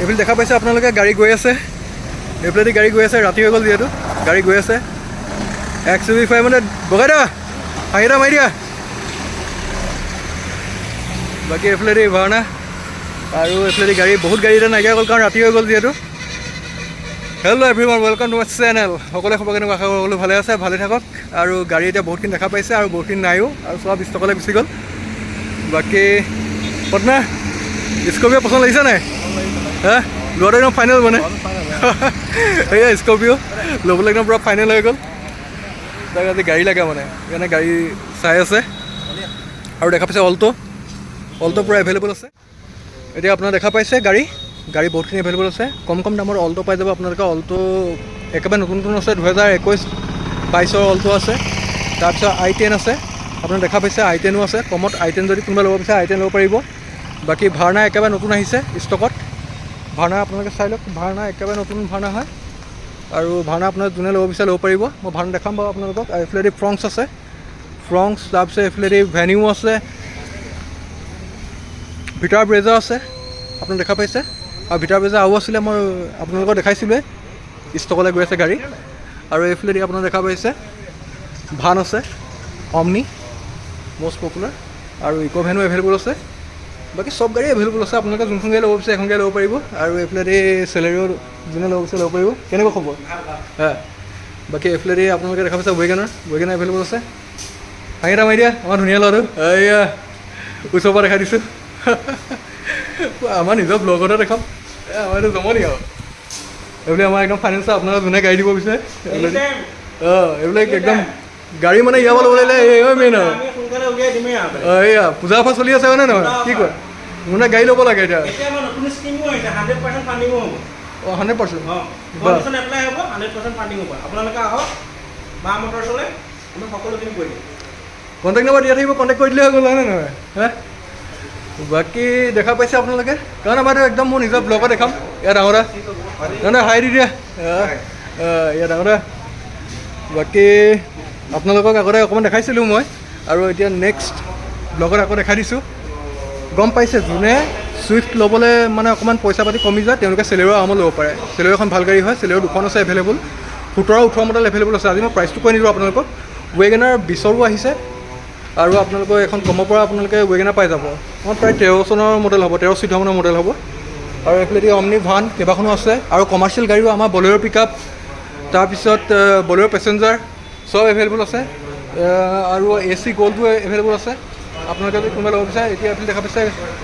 এইফালে দেখা পাইছে আপোনালোকে, গাড়ী গৈ আছে। এইফালেদি গাড়ী গৈ আছে। ৰাতি হৈ গ'ল যিহেতু, গাড়ী গৈ আছে। XUV 500। বগাই দিয়া, হাঁহি এটা মাৰি দিয়া। বাকী এইফালেদি ভাওনা আৰু এইফালেদি গাড়ী, বহুত গাড়ী এতিয়া নাইকিয়া গ'ল, কাৰণ ৰাতি হৈ গ'ল যিহেতু। Hello everyone, welcome to my channel. সকলোৱে খবৰ কেনেকুৱা? আশা কৰোঁ সকলো ভালে আছে, ভালে থাকক। আৰু গাড়ী এতিয়া বহুতখিনি দেখা পাইছে আৰু বহুতখিনি নাইও আৰু চব ষ্টকলৈ গুচি গ'ল। বাকী পটনা স্কৰপিঅ' পচন্দ লাগিছে নাই? হা, লোৱাটো একদম ফাইনেল মানে। এয়া স্কৰপিঅ' ল'বলৈ একদম পূৰা ফাইনেল হৈ গ'ল। তাক আজি গাড়ী লাগে মানে, সেইকাৰণে গাড়ী চাই আছে। আৰু দেখা পাইছে অল্ট', অল্ট' পূৰা এভেইলেবল আছে। এতিয়া আপোনাৰ দেখা পাইছে গাড়ী, গাড়ী বহুতখিনি এভেইলেবল আছে। কম কম দামৰ অল্ট' পাই যাব আপোনালোকে। অল্ট' একেবাৰে নতুন নতুন আছে, 2021 22ৰ অল্ট' আছে। তাৰপিছত আই 10 আছে, আপোনাৰ দেখা পাইছে আই 10ও আছে। কমত আই 10 যদি কোনোবাই ল'ব বিচাৰে, আই 10 ল'ব পাৰিব। বাকী ভাৰ্ণা একেবাৰে নতুন আহিছে ষ্টকত। ভাৰ্ণা আপোনালোকে চাই লওক, ভাৰ্ণা একেবাৰে নতুন ভাৰ্ণা হয়। আৰু ভাৰ্ণা আপোনাৰ যোনে ল'ব বিচাৰে ল'ব পাৰিব। মই ভাৰ্ণা দেখাম বাৰু আপোনালোকক। আৰু এইফালেদি ফ্ৰংছ আছে, ফ্ৰংছ। তাৰপিছত এইফালেদি ভেনিউ আছে, ভিটাৰা ব্ৰেজা আছে, আপুনি দেখা পাইছে। আৰু ভিটাৰা ব্ৰেজা আৰু আছিলে, মই আপোনালোকক দেখাইছিলোঁৱে। ষ্টকলৈ গৈ আছে গাড়ী। আৰু এইফালেদি আপোনাৰ দেখা পাইছে ভান আছে, অমনি মষ্ট পপুলাৰ। আৰু ইক' ভেনো এভেইলেবল আছে। বাকী চব গাড়ী এভেইলেবল আছে। আপোনালোকে যোনখন গাড়ী ল'ব বিচাৰে, এখন গাড়ী ল'ব পাৰিব। আৰু এইফালেদি চেলেৰিও যোনে ল'ব বিচাৰে ল'ব পাৰিব। কেনেকুৱা খবৰ? হা, বাকী এইফালেদি আপোনালোকে দেখা পাইছে ৱেগেনাৰ, ৱেগেনাৰ এভেইলেবল আছে। হাঁহি এটা মাৰি দিয়া আমাৰ ধুনীয়া ল'ৰাটো। এইয়া ওচৰৰ পৰা দেখাই দিছোঁ। আমাৰ নিজৰ ব্লগতে দেখাম। এই আমাৰ এইটো জমনি আৰু এইবিলাক আমাৰ একদম ফাইনেন্স। আপোনালোকে যোনে গাড়ী দিব বিচাৰে, অঁ, এইবিলাক একদম গাড়ী মানে ইয়াৰ পৰা ল'ব লাগিলে এই মেইন আৰু। আমি সোনকালে উলিয়াই দিমেই আৰু। অঁ, এইয়া পূজা অফাৰ চলি আছে, হয়নে নহয়? কি কয় মানে গাড়ী ল'ব লাগে এতিয়া। এতিয়া আমাৰ নতুন স্কিমো আহিছে, 100% ফাণ্ডিঙো হ'ব। অঁ, 100%? অঁ, কণ্ডিশ্যন এপ্লাই হ'ব, 100% ফাণ্ডিং হ'ব। আপোনালোকে আহক মা মটৰ্ছলৈ, আমি সকলোখিনি কৰি দিম। কণ্টেক্ট নম্বৰ দিয়া থাকিব, কণ্টেক্ট কৰি দিলে হৈ গ'ল, হয়নে নহয়? হে, বাকী দেখা পাইছে আপোনালোকে, কাৰণ আমাৰতো একদম মোৰ নিজৰ ব্লগত দেখাম। ইয়াত ডাঙৰ দা, নহয় নহয়, হাই দি দিয়া। ইয়াত ডাঙৰ দা। বাকী আপোনালোকক আগতে অকণমান দেখাইছিলোঁ মই আৰু এতিয়া নেক্সট ব্লগত আকৌ দেখাই দিছোঁ। গম পাইছে, যোনে চুইফ্ট ল'বলৈ মানে অকণমান পইচা পাতি কমি যায়, তেওঁলোকে চেলেৰো আৰামত ল'ব পাৰে। চেলেৰো এখন ভাল গাড়ী হয়। চেলেৰো দুখন আছে এভেইলেবল, 17 18 মডেল এভেইলেবল আছে। আজি মই প্ৰাইচটো কৈ নিদিওঁ আপোনালোকক। ৱেগেনাৰ 20ৰো আহিছে আৰু আপোনালোকৰ এখন কমৰ পৰা আপোনালোকে ৱেগেনাৰ পাই যাব। আমাৰ প্ৰায় 13 চনৰ মডেল হ'ব, 13 14 মানৰ মডেল হ'ব। আৰু এইফালেদি অমনি ভান কেইবাখনো আছে আৰু কমাৰ্চিয়েল গাড়ীও আমাৰ বলেৰ' পিক আপ, তাৰপিছত বলেৰ' পেচেঞ্জাৰ চব এভেইলেবল আছে। আৰু এ চি গ'ল্ডো এভেইলেবল আছে, আপোনালোকে যদি কোনোবাই ল'ব বিচাৰে। এতিয়া এইফালে দেখা পাইছে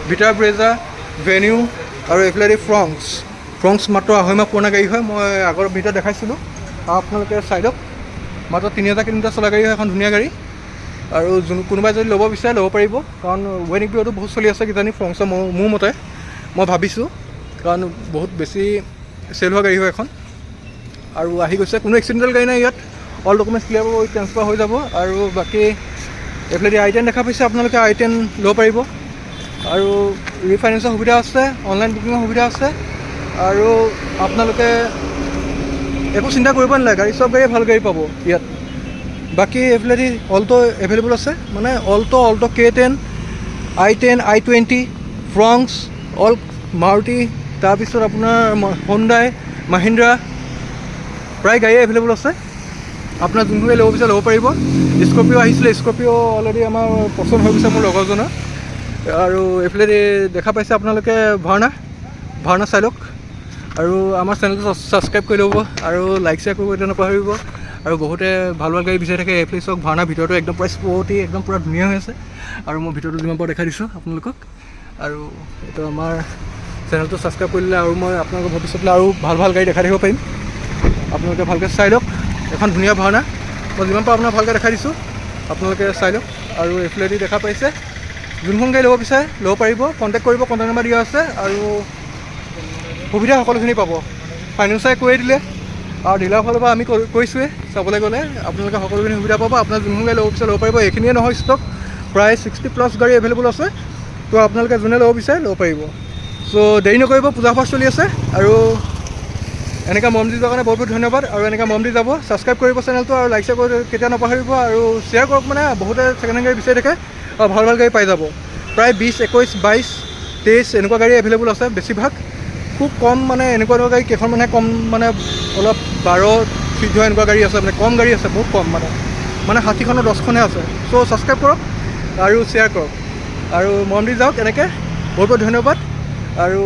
ভিটাৰা ব্ৰেজা, ভেনিউ আৰু এইফালেদি ফ্ৰংছ। ফ্ৰংছ মাত্ৰ 2.5 মাহ পুৰণা গাড়ী হয়, মই আগৰ ভিডিঅ'ত দেখাইছিলোঁ। আৰু আপোনালোকে চাই লওক, মাত্ৰ 3000 কিলোমিটাৰ চলা গাড়ী হয়, এখন ধুনীয়া গাড়ী। আৰু যোন কোনোবাই যদি ল'ব বিচাৰে ল'ব পাৰিব, কাৰণ ৱেডিং পিৰিয়ডো বহুত চলি আছে কিজানি ফ্ৰংছৰ। মোৰ মতে মই ভাবিছোঁ, কাৰণ বহুত বেছি চেল হোৱা গাড়ী হয় এখন। আৰু আহি গৈছে, কোনো এক্সিডেণ্টেল গাড়ী নাই ইয়াত। অল ডকুমেণ্টছ ক্লিয়াৰ হ'ব, ট্ৰেন্সফাৰ হৈ যাব। আৰু বাকী এইফালেদি আই 10 দেখা পাইছে আপোনালোকে, আই 10 ল'ব পাৰিব। আৰু ৰিফাইনেন্সৰ সুবিধা আছে, অনলাইন বুকিঙৰ সুবিধা আছে। আৰু আপোনালোকে একো চিন্তা কৰিব নালাগে, গাড়ী চব গাড়ীয়ে ভাল গাড়ী পাব ইয়াত। বাকী এইফালেদি অল্ট' এভেইলেবল আছে, মানে অল্ট', অল্ট' কে 10, আই 10, আই 20, ফ্ৰংছ, অল মাৰুতি, তাৰপিছত আপোনাৰ হোণ্ডাই, মাহিন্দ্ৰা, প্ৰায় গাড়ীয়ে এভেইলেবল আছে। আপোনাৰ যোনখন গাড়ী ল'ব বিচাৰে ল'ব পাৰিব। স্কৰপিঅ' আহিছিলে, স্কৰপিঅ' অলৰেডি আমাৰ পচন্দ হৈ গৈছে মোৰ লগৰজনৰ। আৰু এইফালেদি দেখা পাইছে আপোনালোকে ভাৰ্ণা, ভাৰ্ণা চাই লওক। আৰু আমাৰ চেনেলটো ছাবস্ক্ৰাইব কৰি ল'ব আৰু লাইক শ্বেয়াৰ কৰিব এতিয়া নপাহৰিব। আৰু বহুতে ভাল ভাল গাড়ী বিচাৰি থাকে। এইফালে চাওক, ভাৰ্ণাৰ ভিতৰতো একদম পূৰা স্পৰ্টি, একদম পূৰা ধুনীয়া হৈ আছে। আৰু মই ভিতৰটো যিমান পাৰোঁ দেখাই দিছোঁ আপোনালোকক। আৰু এইটো আমাৰ চেনেলটো ছাবস্ক্ৰাইব কৰি দিলে আৰু মই আপোনালোকৰ ভৱিষ্যতলৈ আৰু ভাল ভাল গাড়ী দেখাই থাকিব পাৰিম। আপোনালোকে ভালকৈ চাই লওক, এখন ধুনীয়া ভাৰ্ণা। মই যিমান পাৰোঁ আপোনাক ভালকৈ দেখাই দিছোঁ, আপোনালোকে চাই লওক। আৰু এইফালেদি দেখা পাইছে, যোনখন গাড়ী ল'ব বিচাৰে ল'ব পাৰিব। কণ্টেক্ট কৰিব, কণ্টেক্ট নাম্বাৰ দিয়া আছে আৰু সুবিধা সকলোখিনি পাব। ফাইনেন্সাৰে কৈয়ে দিলে আৰু ডিলাৰ ফালৰ পৰা আমি কৈছোঁৱে। চাবলৈ গ'লে আপোনালোকে সকলোখিনি সুবিধা পাব। আপোনাৰ যোনখন গাড়ী ল'ব বিচাৰে ল'ব পাৰিব। এইখিনিয়ে নহয় ষ্টক, প্ৰায় 60+ গাড়ী এভেইলেবল আছে। তো আপোনালোকে যোনে ল'ব বিচাৰে ল'ব পাৰিব। চ' দেৰি নকৰিব, পূজা অফাৰ চলি আছে। আৰু এনেকৈ মৰম দি যোৱাৰ কাৰণে বহুত বহুত ধন্যবাদ। আৰু এনেকৈ মৰম দি যাব, ছাবস্ক্ৰাইব কৰিব চেনেলটো আৰু লাইক শ্বেয়াৰ কৰিব কেতিয়া নপাহৰিব আৰু শ্বেয়াৰ কৰক। মানে বহুতে ছেকেণ্ড হেণ্ড গাড়ী বিচাৰি থাকে আৰু ভাল ভাল গাড়ী পাই যাব। প্ৰায় 20, 21, 22, 23 এনেকুৱা গাড়ী এভেইলেবল আছে বেছিভাগ। খুব কম, মানে এনেকুৱা এনেকুৱা গাড়ী কেইখনমানহে কম, মানে অলপ 12 14 এনেকুৱা গাড়ী আছে, মানে কম গাড়ী আছে, বহুত কম, মানে 60খনৰ 10খনহে আছে। চ' ছাবস্ক্ৰাইব কৰক আৰু শ্বেয়াৰ কৰক আৰু মৰম দি যাওক এনেকৈ। বহুত বহুত ধন্যবাদ আৰু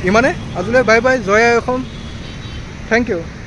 ইমানে আজিলৈ, বাই বাই, জয় আই অসম, thank U.